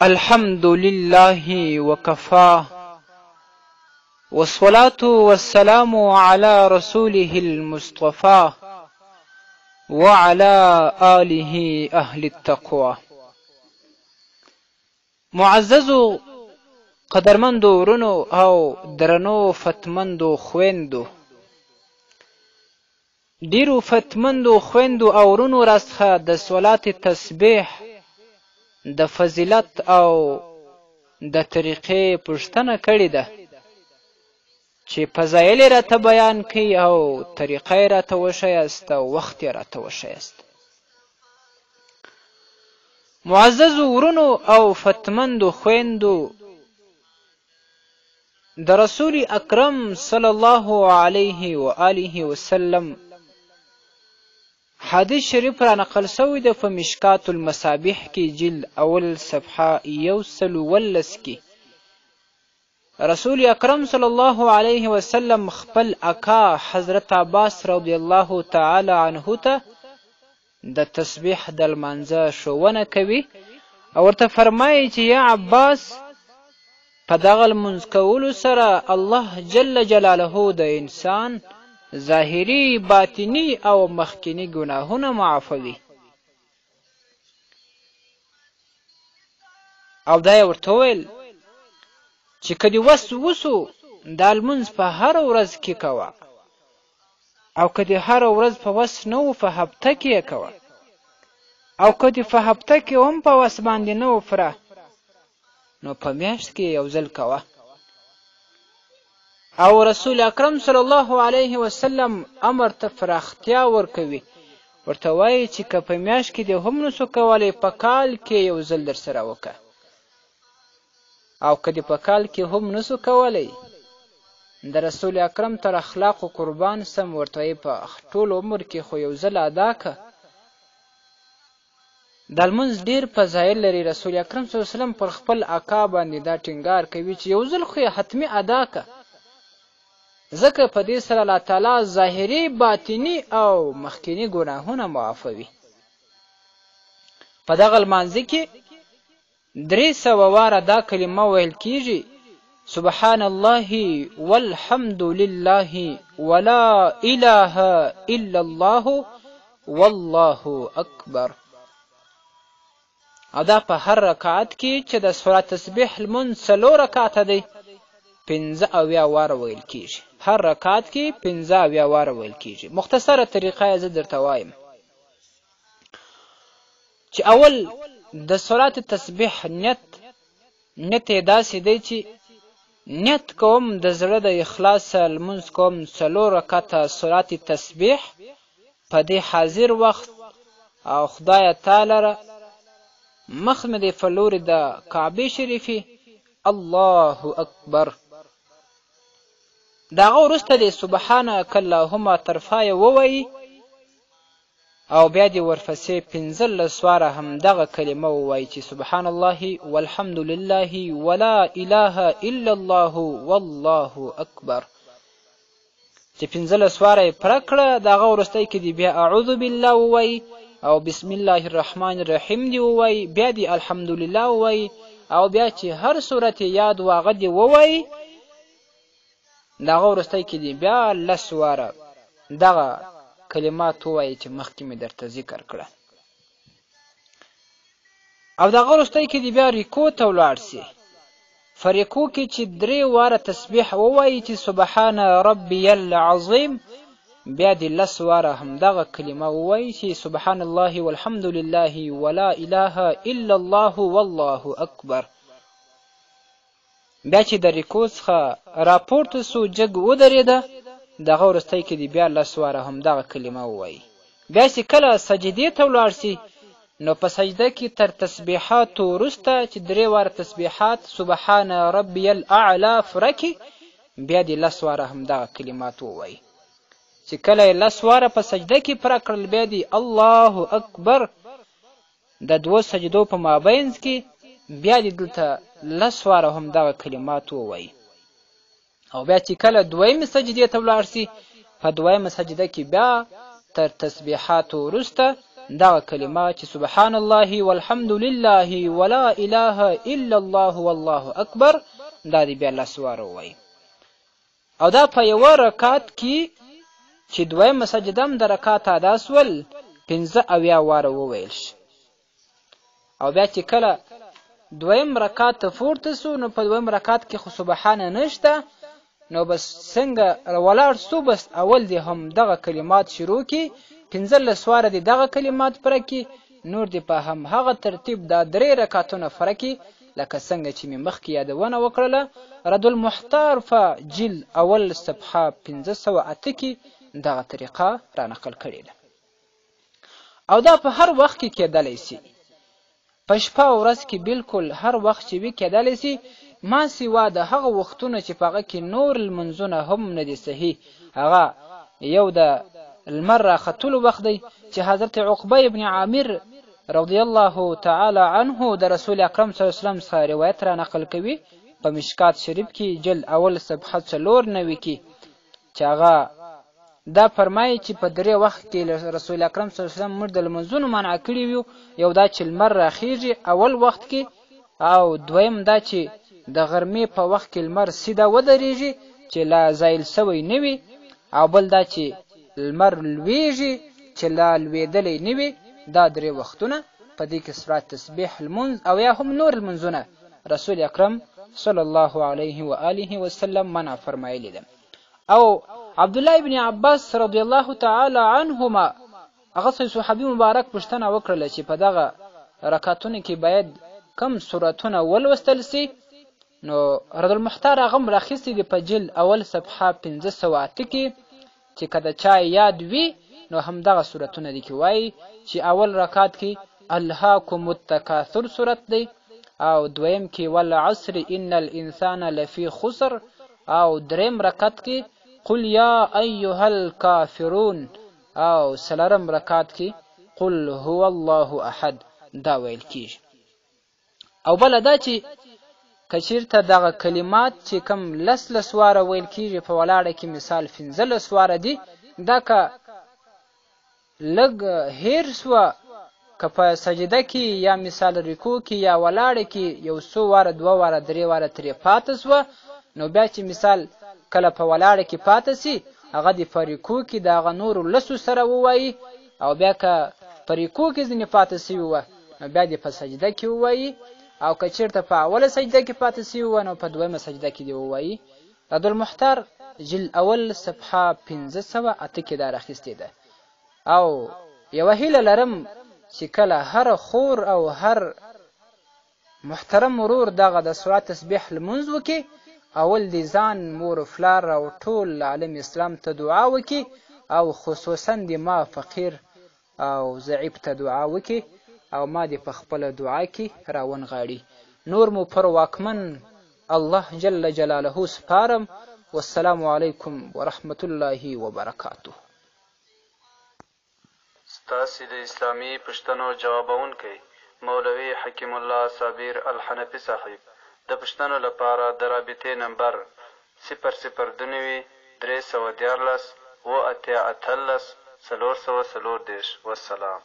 الحمد لله وكفى والصلاة والسلام على رسوله المصطفى وعلى آله أهل التقوى. معززو قدرمندو ورونو او درنو فتمندو خویندو، ډیرو فتمندو خویندو او ورونو راڅخه د صلات تسبیح د فضیلت او د طریقې پوښتنه کړې ده چې فضایل یې راته بیان کړئ او طریقه یې راته وښیاست او وخت یې راته وښیاست. معززو ورونو او فتمندو خویندو، د رسول اکرم صلی الله علیه و آله وسلم حدیث شریف را نقل شوی دی په مشکات المصابیح کې، جلد اول صفحه 110 کې. رسول اکرم صلی الله علیه وسلم خپل اکا حضرت عباس رضی الله تعالی عنه ته د تسبیح د لمانځه ښوونه کوي او ورته فرمایي چې یا عباس، په دغه لمونځ کولو سره الله جل جلاله د انسان ظاهري، باطني او مخکني ګناهونه معافوي. او دا یې ورته وویل چې که دې وس وسو دا لمونځ په هره ورځ کې کوه، او که دې هره ورځ په وس نه و په هفته کې یې کوه، او که دې په هفته کې هم په وس باندې نه و پوره نو په میاشت کې یو ځل کوه. او رسول اکرم صلی الله علیه وسلم امر ته پراختیا ورکوي، ورته وایي چې که په میاشت کې دې هم نسو کولی په کال کې یو ځل درسره وکړه، او که دې په کال کې هم نسو کولی د رسول اکرم تر اخلاقو قربان سم، ورته وایي په ټول عمر کې خو یو ځل ادا که. دا لمونځ ډېر فضایل لري. رسول اکرم صلی الله علیه وسلم پر خپل اکا باندې دا ټینګار کوي چې یو ځل خو یې حتمي ادا که، ځکه په دې سره الله تعالی ظاهري، باطني او مخکیني ګناهونه معافوي. په دغه لمانځه کې 300 واره دا کلمه ویل کیږي: سبحان الله والحمد لله ولا اله الا الله والله اکبر. او دا په هر رکعت کې چې د صلات تسبیح لمونځ 4 رکعته دی 75 واره ویل کیږي. هر رکعت کې 75 واره ویل کیږي. مختصره طریقه یې زه درته وایم چې اول د صلات تسبیح نیت یې داسې دی چې نیت کوم د زړه د اخلاصه لمونځ کوم 4 رکعته صلات تسبیح په دې حاضر وخت، او خدایه تا لره مخ مې دی په لوري د کعبې شریفې، الله اکبر. د هغه وروسته دې سبحانک اللهم تر پایه ووایي او بیا دې ورپسې 15 واره همدغه کلمه ووایي چې سبحان الله والحمد لله ولا اله الا الله والله اکبر. چې 15 واره یې پوره کړه، د هغه وروستی کې دې بیا اعوذ بالله ووایي او بسم الله الرحمن الرحیم دې ووایي، بیا دې الحمدلله ووایي، او بیا چې هر سورت یې یاد و هغه دې ووایي. د هغه وروستی کې دې بیا 10 واره دغه کلمات ووایي چې مخکې مې درته ذکر کړه. او د هغه وروستی کې دې بیا رکوع ته ولاړ سي. په رکوع کې چې 3 واره تسبیح ووایي چې سبحان ربی العظیم، بیا دې 10 واره همدغه کلمه ووایي چې سبحان الله والحمد لله ولا اله الا الله والله اکبر. بیا چې د رکوع څخه راپورته سو، جګ ودرېده، د هغه وروستی کې دې بیا 10 واره همدغه کلمه ووایي. بیا چې کله سجدې ته ولاړ سي نو په سجده کې تر تسبیحاتو وروسته چې 3 واره تسبیحات سبحان ربی الاعلی پوره کړي، بیا دې 10 واره همدغه کلمات ووایي. چې کله یې 10 واره په سجده کې پوره کړل، بیا دې الله اکبر د 2 سجدو په مابینځ کې بیا دې دلته 10 واره هم دغه کلمات ووایي. او بیا چې کله دویمې سجدې ته ولاړ سي، په دویمه سجده کې بیا تر تسبیحاتو وروسته دغه کلمه چې سبحان الله والحمد لله ولا اله الا الله والله اکبر، دا دې بیا لس واره ووایي. او دا په یوه رکعت کې چې دویمه سجده هم د رکعت ادا سول 75 واره وویل شي. او بیا چې کله دویم رکعت ته پورته سو نو په دویم رکعت کې خو سبحانه نشته، نو بس څنګه ولاړ سو بس اول دې هم دغه کلمات شروع کی، 15 واره دې دغه کلمات پوره کی، نور دې په هم هغه ترتیب دا درې رکعتونه پوره کی لکه څنګه چې مې مخکې یادونه وکړله. رد المحتار په جلد اول صفحه 508 کې دغه طریقه را نقل کړې ده. او دا په هر وخت کې کېدلی سي، په شپه او ورځ کې بالکل هر وخت چې وي کېدلی سي، ما سوا د هغه وختونو چې په هغه کې نور لمونځونه هم نه دي صحیح. هغه یو د لمر راختلو وخت دی چې حضرت عقبه ابن عامر رضی الله تعالی عنه د رسول اکرم صلی الله علیه وسلم څخه روایت را نقل کوي په مشکات شریف کې جلد اول صفحه 94 کې، چې هغه دا فرمایي چې په درې وخت کې رسول اکرم صلی الله علیه وسلم موږ د لمونځونو منع کړي ویو، یو دا چې لمر راخیږي اول وخت کې، او دویم دا چې د غرمې په وخت کې لمر سیده ودرېږي چې لا زایل سوی نه وي، او بل دا چې لمر لویږي چې لا لوېدلی نه وي. دا درې وختونه په دې کې صلات تسبیح، لمونځ او یا هم نور لمونځونه رسول اکرم صلی الله علیه و آله وسلم منع فرمایلی ده. او عبدالله ابن عباس رضی الله تعالی عنهما هغه صحابي مبارک پوښتنه وکړله چې په دغه رکعتونو کې باید کم سورتونه ولوستل سي، نو رد المختار هغه هم راخیستی دی په جلد اول صفحه 508 کې چې که د چا یاد وي نو همدغه سورتونه دي کې وایي چې اول رکعت کې الهاکم التکاثر سورت دی، او دویم کې والعصر ان الانسان لفی خسر، او دریم رکعت کې قل یا ایها الکافرون، او څلورم رکعت کې قل هو الله احد دا ویل کیږي. او بله دا چې که چیرته دغه کلمات چې کم لس لس واره ویل کیږي په ولاړه کې مثال 15 واره دي، دا که لږ هیر سوه که په سجده کې یا مثال رکوع کې یا ولاړه کې یو څو واره دوه واره درې واره ترې پاته سوه، نو بیا چې مثال کله په ولاړه کې پاته سي هغه دې په رکوع کې د هغه نورو لسو سره ووایي، او بیا که په رکوع کې ځینې پاته سوي وه نو بیا دې په سجده کې ووایي، او که چیرته په اوله سجده کې پاته سوي وه نو په دویمه سجده کې دې ووایي. رد المختار جلد اول صفحه 508 کې دا راخیستې ده. او یوه هیله لرم چې کله هر خور او هر محترم ورور دغه د صلات تسبیح لمونځ وکړي، اول دې ځان، مور و پلار او ټول عالم اسلام ته دعا وکړي، او خصوصا دې ما فقیر او ضعیف ته دعا وکړي، او ما دې په خپله دعا کې راونغاړي. نور مو پر واکمن الله جل جلاله سپارم. والسلام علیکم ورحمت الله وبرکاته. ستاسې د اسلامي پوښتنو جوابوونکی مولوي حکیم الله صابر الحنفي صاحب د پوښتنو لپاره د رابطې نمبر 0 0 92 313 87 18 434. والسلام.